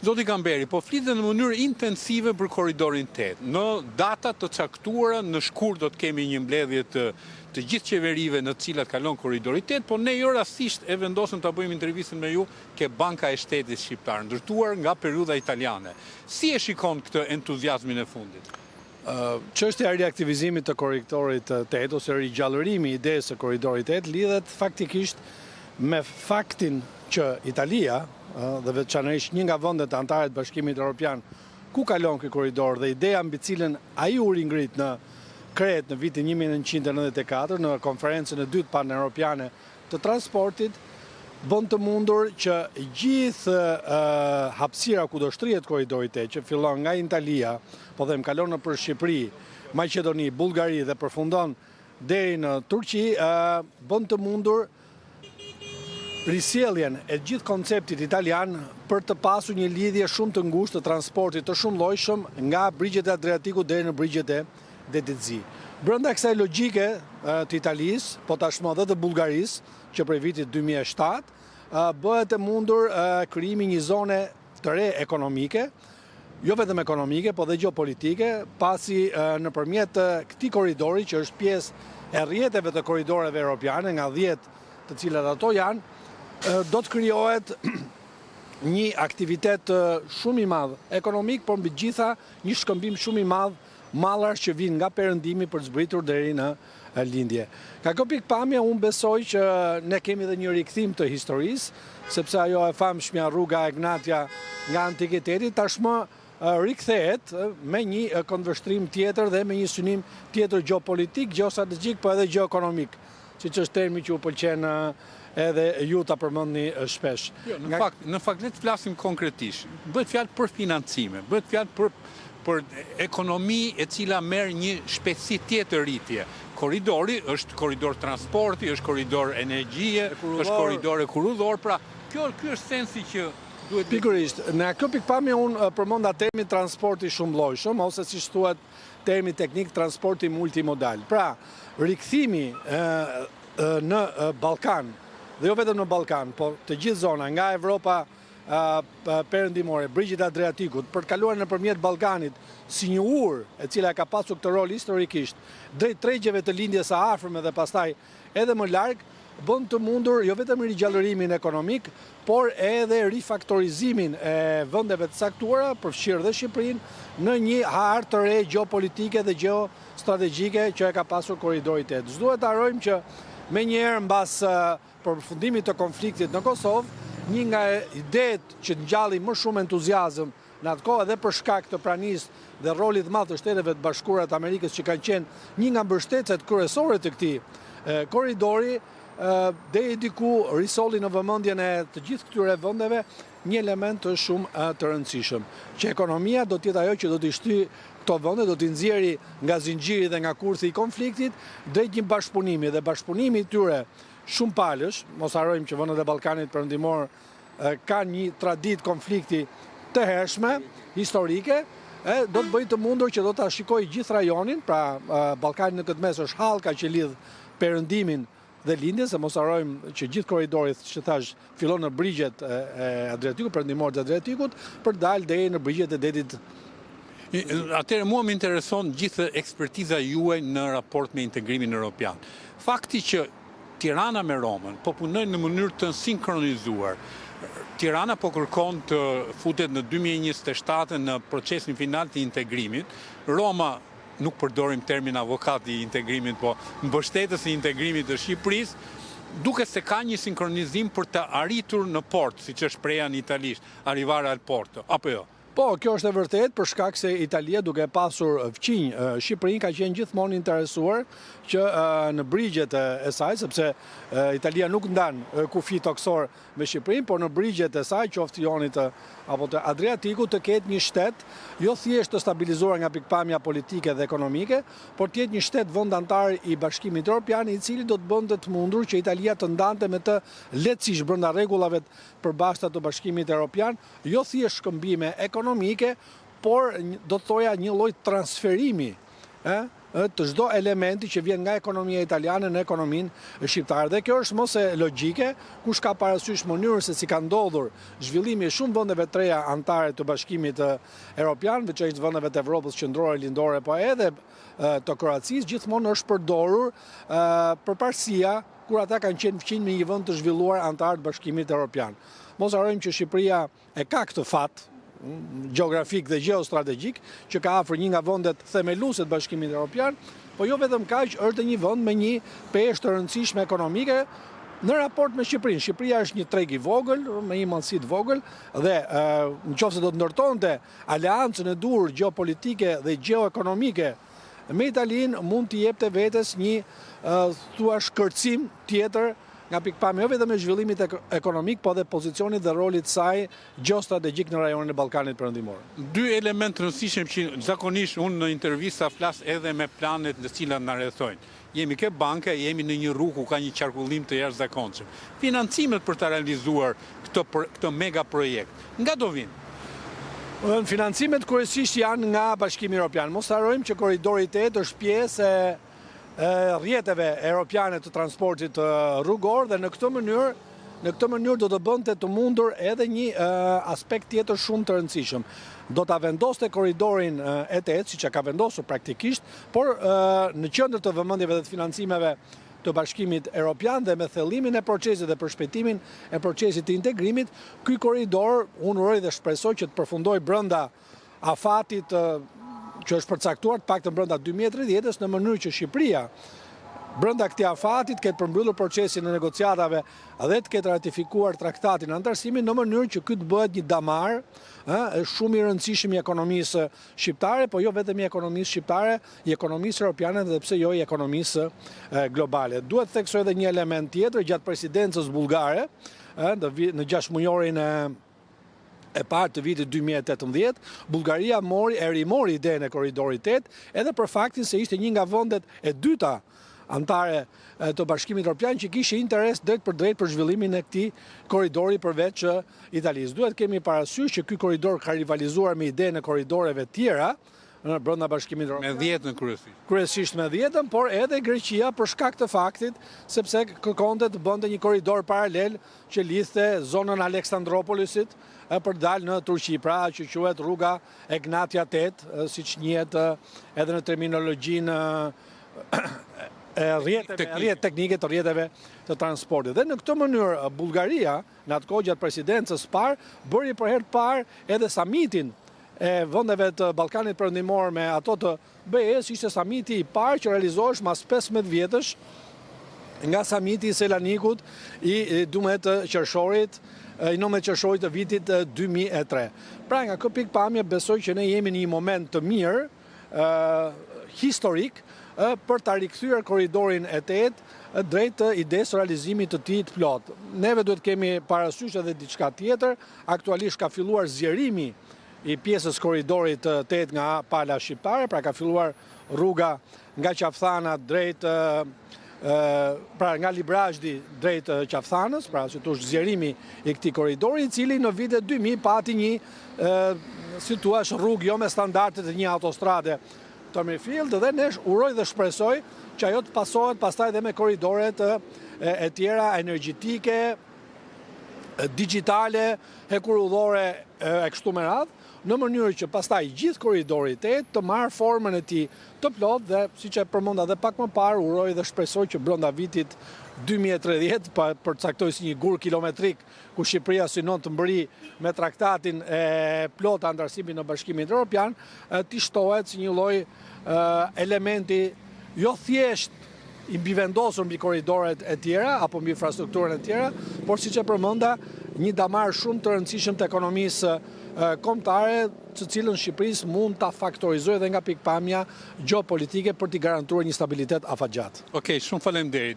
Zoti Kamberi, po flitet në mënyrë intensive për Korridorin 8. Në data të caktuara, në shkurt do të kemi një mbledhje të të gjithë qeverive në të cilat kalon Korridori 8, po ne jo rastësisht e vendosëm ta bëjmë intervistën me ju ke Banka e Shtetit Shqiptar, ndërtuar nga periudha italiane. Si e shikon këtë entuziazmin e fundit? Çështja e riaktivizimit të Korridorit 8 ose rigjallërimi i idesë së Korridorit 8 lidhet faktikisht me faktin që Italia dhe veçanërisht një nga vendet anëtare të Bashkimit Europian ku kalon ky korridor dhe ideja mbi cilën ai u ringrit në Kretë në vitin 1994 në konferencën e dytë pan-europiane të transportit bën të mundur që gjithë hapësira ku do shtrihet korridori 8, që fillon nga Italia, po them kalon nëpër Shqipëri, Maqedoni, Bullgari dhe përfundon deri në Turqi, bën të mundur risjelljen e gjithë konceptit italian për të pasur një lidhje shumë të ngushtë të transportit të shumëllojshëm nga brigjet e Adriatikut deri në brigjet e Detit Zi. Brenda kësaj logjike të Italisë, po tashmë dhe të Bullgarisë, që prej vitit 2007, bëhet e mundur krijimi i një zone të re ekonomike, jo vetëm ekonomike, po dhe gjeopolitike, pasi nëpërmjet këtij korridori që është pjesë e rrjeteve të korridoreve europiane, nga 10 të cilat ato janë, do të krijohet një aktivitet shumë i madh ekonomik, por mbi të gjitha një shkëmbim shumë i madh mallrash që vijnë nga perëndimi për të zbritur deri në lindje. Nga kjo pikëpamje unë besoj që ne kemi dhe një rikthim të historisë, sepse ajo e famshmja rruga Egnatia nga antikiteti tashmë rikthehet me një këndvështrim tjetër dhe me një synim tjetër gjeopolitik, gjeostrategjik, po edhe gjeoekonomik, siç është termi që u pëlqen edhe ju ta përmendni shpesh. Jo, në fakt, në fakt le të flasim konkretisht. Bëhet fjalë për financime, bëhet fjalë për për ekonomi e cila merr një shpejtësi tjetër rritje. Korridori është korridor transporti, është korridor energjie, është korridor hekurudhor, pra kjo ky është sensi që duhet Pikërisht, në kjo pikëpamje unë përmenda termin transporti shumëllojshëm ose siç thuhet termi teknik transporti multimodal. Pra, rikthimi në Ballkan, dhe jo vetëm në Ballkan, po të gjithë zona nga Evropa perëndimore, brigjet e Adriatikut, për të kaluar nëpërmjet Ballkanit si një urë e cila ka pasur këtë rol historikisht drejt tregjeve të lindjes së afërme dhe pastaj edhe më larg, bën të mundur jo vetëm rigjallërimin ekonomik, por edhe rifaktorizimin e vendeve të caktuara, përfshirë dhe Shqipërinë, në një hartë të re gjeopolitike dhe gjeostrategjike që e ka pasur Korridori 8. S'duhet të harrojmë që menjëherë mbas përfundimit të konfliktit në Kosovë, një nga idetë që ngjalli më shumë entuziazëm në atë kohë edhe për shkak të pranisë dhe rolit të madh të Shteteve të Bashkuara të Amerikës që kanë qenë një nga mbështetëset kryesore të këtij korridori, deri diku risolli në vëmendjen e të gjithë këtyre vendeve një element të shumë të rëndësishëm, që ekonomia do të jetë ajo që do t'i shtyjë këto vende, do t'i nxjerrë nga zinxhiri dhe nga kurthi i konfliktit drejt një bashkëpunimi dhe bashkëpunimi i tyre shumëpalësh, mos harrojmë që vendet e Ballkanit Perëndimor kanë një traditë konflikti të hershme, historike, e do të bëjë të mundur që do ta shikojë gjithë rajonin, pra Ballkani në këtë mes është hallka që lidh perëndimin dhe lindjen, se mos harrojmë që gjithë korridori që thash fillon në brigjet e Adriatikut, perëndimor të Adriatikut, për të dalë deri në brigjet e detit. Atëherë mua më intereson gjithë ekspertiza juaj në raport me integrimin europian. Fakti që Tirana me Romën po punojnë në mënyrë të sinkronizuar. Tirana po kërkon të futet në 2027 në procesin final të integrimit. Roma nuk përdorim termin avokat i integrimit, po mbështetës i integrimit të Shqipërisë, duket se ka një sinkronizim për të arritur në port, siç është shprehja në italisht, arrivare al porto, apo jo? Po, kjo është e vërtetë për shkak se Italia duke pasur fqinj Shqipërinë ka qenë gjithmonë interesuar që në brigjet e saj, sepse Italia nuk ndan kufi tokësor me Shqipërinë, por në brigjet e saj, qoftë Jonit apo të Adriatikut, të ketë një shtet jo thjesht të stabilizuar nga pikëpamja politike dhe ekonomike, por të jetë një shtet vend anëtar i Bashkimit Evropian, i cili do të bënte të mundur që Italia të ndante me të lehtësisht brenda rregullave të përbashkëta të Bashkimit Evropian, jo thjesht shkëmbime ekonomike, por do të thoja një lloj transferimi, ë, të çdo elementi që vjen nga ekonomia italiane në ekonominë shqiptare. Dhe kjo është më se logjike, kush ka parasysh mënyrën se si ka ndodhur zhvillimi i shumë vendeve të reja anëtare të Bashkimit Europian, veçanërisht vendeve të Evropës Qendrore, Lindore, po edhe të Kroacisë, gjithmonë është përdorur përparësia kur ata kanë qenë fqinj me një vend të zhvilluar anëtar të Bashkimit Europian. Mos harrojmë që Shqipëria e ka këtë fat gjeografik dhe gjeostrategjik që ka afër një nga vendet themeluese të Bashkimit Europian, po jo vetëm kaq, është dhe një vend me një peshë të rëndësishme ekonomike në raport me Shqipërinë. Shqipëria është një treg i vogël, me një madhësi të vogël dhe në qoftë se do të ndërtonte aleancën e duhur gjeopolitike dhe gjeoekonomike me Italinë, mund t'i jepte vetes një thua shkërcim tjetër nga pikëpamja jo vetëm e zhvillimit ekonomik, po edhe pozicionit dhe rolit të saj gjeostrategjik në rajonin e Ballkanit Perëndimor. Dy elementë të rëndësishëm që zakonisht unë në intervista flas edhe me planet në cilat na rrethojnë. Jemi ke banka, jemi në një rrugë ku ka një qarkullim të jashtëzakonshëm. Financimet për ta realizuar këtë këtë mega projekt, nga do vinë? Financimet kryesisht janë nga Bashkimi Europian. Mos harrojmë që Korridori 8 është pjesë e rrjeteve europiane të transportit rrugor dhe në këtë mënyrë në këtë mënyrë do të bënte të mundur edhe një aspekt tjetër shumë të rëndësishëm. Do ta vendoste korridorin e 8, siç e ka vendosur praktikisht, por në qendër të vëmendjeve dhe të financimeve të Bashkimit Europian dhe me thellimin e procesit dhe përshpejtimin e procesit të integrimit, ky korridor unë uroj dhe shpresoj që të përfundojë brenda afatit që është përcaktuar të paktën brenda 2030-ës në mënyrë që Shqipëria brenda këtij afati të ketë përmbyllur procesin e negociatave dhe të ketë ratifikuar traktatin e anëtarësimit në mënyrë që ky të bëhet një damar ë shumë i rëndësishëm i ekonomisë shqiptare, po jo vetëm i ekonomisë shqiptare, i ekonomisë europiane dhe pse jo i ekonomisë globale. Duhet të theksoj edhe një element tjetër gjatë presidencës bullgare, ë në gjashtëmujorin e e parë të vitit 2018, Bullgaria mori e rimori idenë e korridorit 8, edhe për faktin se ishte një nga vendet e dyta anëtare të Bashkimit Evropian që kishte interes drejtpërdrejt për zhvillimin e këtij korridori përveç Italisë. Duhet kemi parasysh që ky korridor ka rivalizuar me idenë e korridoreve tjera në brenda Bashkimit Evropian. Me dhjetën kryesisht. Kryesisht me dhjetën, por edhe Greqia për shkak të faktit sepse kërkonte të bënte një korridor paralel që lidhte zonën Aleksandropolisit për të dalë në Turqi, pra që quhet rruga Egnatia 8, siç njihet edhe në terminologjinë e rrjeteve, rrjet teknike të rrjeteve të transportit. Dhe në këtë mënyrë Bullgaria, në atë kohë gjatë presidencës së parë, bëri për herë të parë edhe samitin e vendeve të Ballkanit Perëndimor me ato të BE-së, ishte samiti i parë që realizohesh mas 15 vjetësh nga samiti i Selanikut i 12 qershorit, i 19 qershorit të vitit 2003. Pra nga kjo pikëpamje besoj që ne jemi në një moment të mirë historik për ta rikthyer korridorin e 8 drejt idesë së realizimit të tij të plotë. Neve duhet kemi parasysh edhe diçka tjetër, aktualisht ka filluar zgjerimi i pjesës korridorit të 8 nga pala shqiptare, pra ka filluar rruga nga Qafthana drejt pra nga Librazhdi drejt Qafë Thanës, pra si t'thuash zgjerimi i këtij korridori, i cili në vitet 2000 pati një si t'thuash rrugë jo me standardet e një autostrade të mirëfilltë dhe ne uroj dhe shpresoj që ajo të pasohet pastaj dhe me korridoret e tjera energjetike, digjitale, hekurudhore e kështu me radhë, në mënyrë që pastaj gjithë korridori 8 të marrë formën e tij të plotë dhe siç e përmenda dhe pak më parë, uroj dhe shpresoj që brenda vitit 2030, pa përcaktoj si një gur kilometrik ku Shqipëria synon të mbërrijë me traktatin e plotë të anëtarësimit në Bashkimin Evropian, t'i shtohet si një lloj elementi jo thjesht i mbivendosur mbi korridoret e tjera apo mbi infrastrukturën e tjera, por siç e përmenda, një damar shumë të rëndësishëm të ekonomisë kombëtare, të cilën Shqipërisë mund ta faktorizojë edhe nga pikëpamja gjeopolitike për t'i garantuar një stabilitet afatgjatë. Okej, shumë faleminderit.